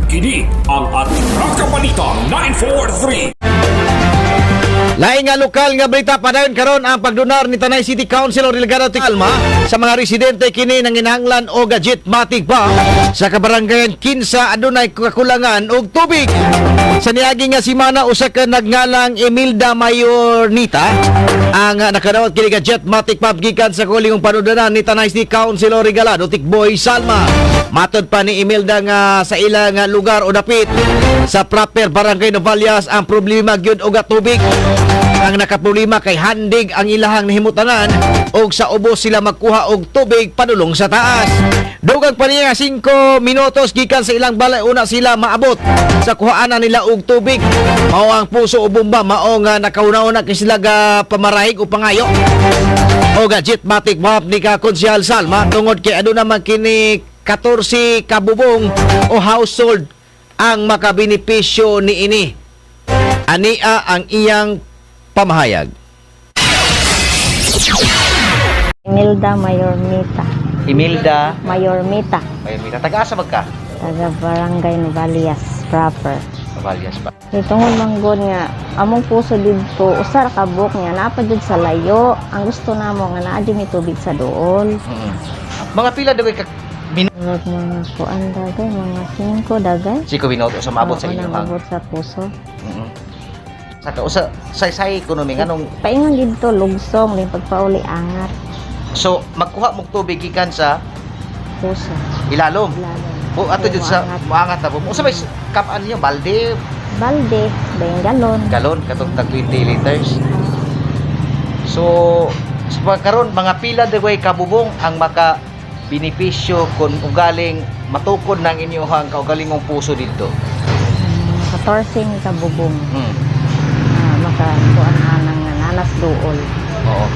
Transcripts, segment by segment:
Kini ang Atraka Balita 943. Laing nga lokal nga balita, padayon karon ang pagdonar ni Tanay City Councilor Delgado Salma sa mga residente kini nanginahanglan og jetmatic pa sa kabaranggayan kinsa adunay kakulangan og tubig. Sa niagi nga semana, usa ka nagngalang Emilda Mayornita ang nakadawat kini nga jetmatic pump gikan sa kaugalingong panudanan ni Tanay City Councilor Regalado Tikboy Salma. Matod pa ni Imelda nga sa ilang lugar o dapit sa proper Barangay Novalias ang problema gyud og tubig. Ang nakaproblema kay handig ang ilahang nahimutanan og sa ubos sila magkuha og tubig padulong sa taas. Dugang pa niya 5 minutos gikan sa ilang balay una sila maabot sa kuhaanan nila og tubig. Mao ang puso o bomba mao nga nakauna-una kay sila ga pamarahig o pangayo o ga jetmatic pump ni ka Konsehal Salma tungod kay aduna man kini 14 kabubong o household ang makabenepisyo niini. Ania ang iyang pamahayag. Imelda Mayormita. Imelda Mayormita. Mayormita. Taga-asa mag ka? Taga Barangay Novalias proper. Novalias pa. Kay tungod man gud nga among puso didto usa ra ka buok nga naa pa jud sa layo. Ang gusto namo nga naa jud may tubig sa duol. Mga pila dagay ka Murag mga kuan dagay, mga 5 dagay. 5 minuto sa maabot sa Oo, inyo hang. Maabot sa puso. Sa ka usa say ekonomi nganong Paingon didto lugsong din, pagpauli angat. So magkuha mog tubig gikan sa puso. Ilalom. Ilalom. O ato jud sa Muangat. muangat na po. Usa may kapan niyo, balde? Balde, bayang galon. Galon katong tag 20 liters. So sa pagkaron, mga pila dagay kabubong ang maka benepisyo kung ugaling matukod ng inyong kaugalingong puso dito? 14 ka bubong. Ah, makakuan anang nga nanas duol. Oo.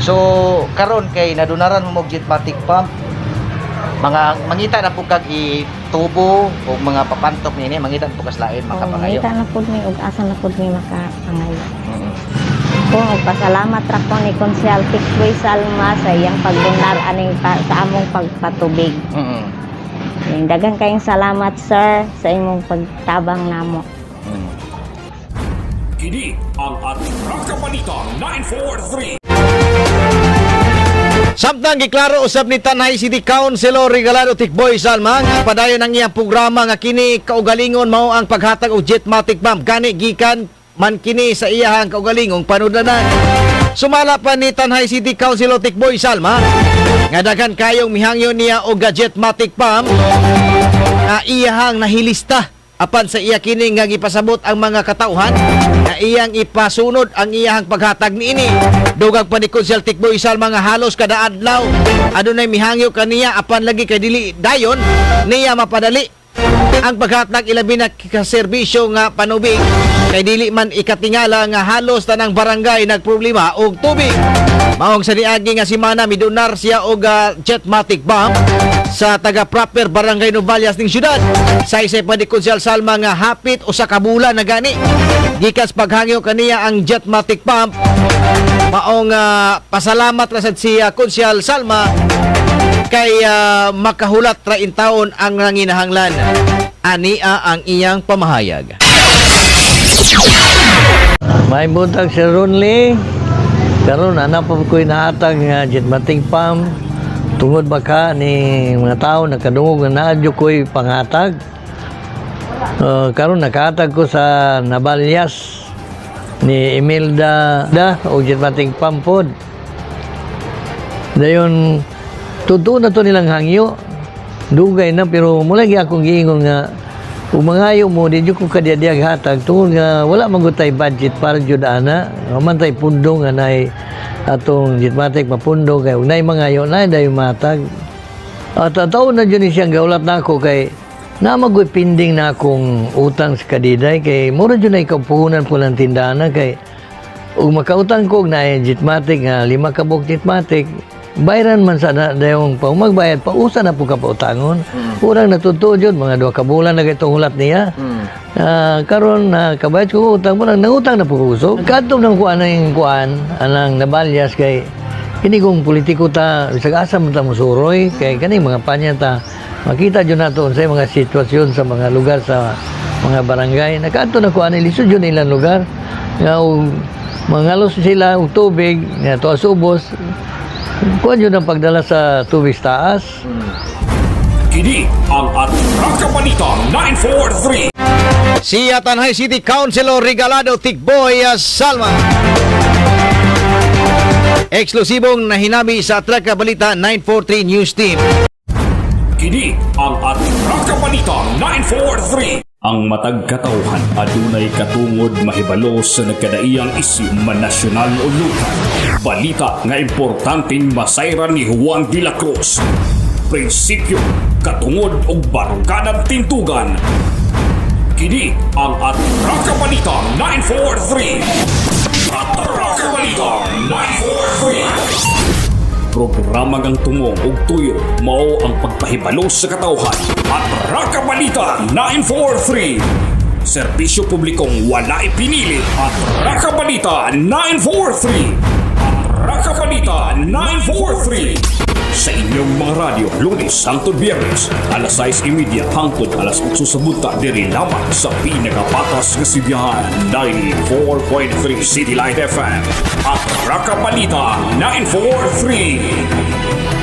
So karon kay nadunaran mo og jetmatic pump, mga mangita na po kag itubo o mga papantok nini, mangita na po kas lain makapangayo. Mangita na pud mi og asa na pud mi makapangayo. Ko pasalamat ra ko ni Konsehal Tikboy Salma sa iyang pagdonar aning sa among pagpatubig. Yung daghan kayong salamat, sir, sa imong pagtabang namo. Kini ang Atraka Balita 943. Samtang giklaro usab ni Tanay City Councilor Regalado Tikboy Salma nga padayon ang iyang programa nga kini kaugalingon mao ang paghatag og jetmatic pump, gani gikan man kini sa iyahang kaugalingong panudanan. Sumala pa ni Tanay City Councilor Tikboy Salma nga daghan kayong mihangyo niya og jetmatic pump nga iyahang nahilista, apan sa iya kini nga gipasabot ang mga katawhan nga iyang ipasunod ang iyahang paghatag niini. Dugang pa ni Konsehal Tikboy Salma nga halos kada adlaw adunay mihangyo kaniya, apan lagi kay dili dayon niya mapadali ang paghatag, ilabi na ka serbisyo nga panubig kay dili man ikatingala nga halos tanang barangay nagproblema og tubig. Maong sa niagi nga semana midonar siya og jetmatic pump sa taga proper Barangay Novalias ning syudad. Saysay pa ni Konsehal Salma nga hapit usa ka bulan na gani gikas paghangyo kaniya ang jetmatic pump. Maong pasalamat ra sad si Konsehal Salma kay makahulat ra intawon ang nanginahanglan. Ania ang iyang pamahayag. May buntag, Sir Ronley. Karon ana pa ko'y nahatag nga jetmatic pump tungod baka ni mga tao nakadungog nga naadyo ko'y panghatag. Karon nakahatag ko sa Nabalyas ni Imelda da og jetmatic pump pod. Dayon totoo na to nilang hangyo. Dugay na, pero mula gyud akong giingon nga kung mangayo mo, di jud ko kadiyadiyag hatag tungod nga wala man gud tay budget para jud ana. Wa man tay pundo nga nay atong jetmatic mapundo kay ug nay mangayo na dayon matag. At ang taon na jud ni siyang gaulat nako kay namagoy pending na akong utang sa kadiday kay mura jud na ikaw puhunan po ng tindahan kay ug makautang ko og naay jetmatic nga 5 ka buok jetmatic, bayaran man sa na dayong pa magbayad pa usa na po ka pautangon. Urang natutuo jud mga 2 ka bulan na kay hulat niya. Ah, karon na kabayad ko utang mo nang nangutang na po ko usog. Kadto nang kuan ang kuan anang Nabalyas kay Kini kung politiko ta, bisag asa man ta mosuroy, kay kani mga panya ta, makita jud nato unsay mga sitwasyon sa mga lugar, sa mga barangay. Nakaadto na ko ani, lisod jud ilang lugar. Nga og mangalos sila og tubig nga tuas ubos, kuan jud ang pagdala sa tubig sa taas. Kini ang Atraka Balita 943. Si Tanjay City Councilor Regalado Tikboy Salma. Eksklusibong nahinami sa Atraka Balita 943 News Team. Kini ang Atraka Balita 943. Ang matag katawhan adunay katungod mahibalo sa nagkadaiyang isyu, man nasyonal o lokal. Balita nga importanteng masayran ni Juan de la Cruz. Prinsipyo, katungod og baruganan tintugan. Kini ang Atraka Balita 943. Atraka Balita 943. Programa ngang tungong ug tuyo mao ang pagpahibalo sa katawhan. Atraka Balita 943. Serbisyo publikong wala ipinili. Atraka Balita 943. Atraka Balita 943. Sa inyong mga radyo, Lunes hangtod Biyernes, alas 6:30 hangtod alas 8 sa buntag, diri lamang sa pinakapatas nga sibihan, 94.3 City Light FM. Atraka Balita 943.